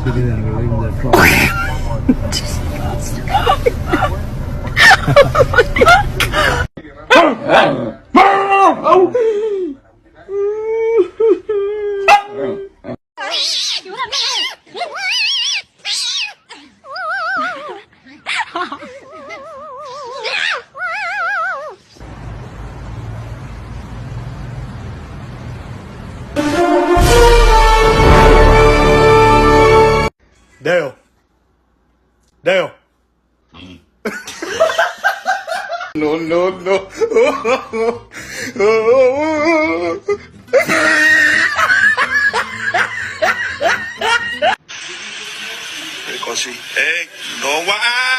Sit in and leave the truck. Dale. Dale. No. Hey, no wa.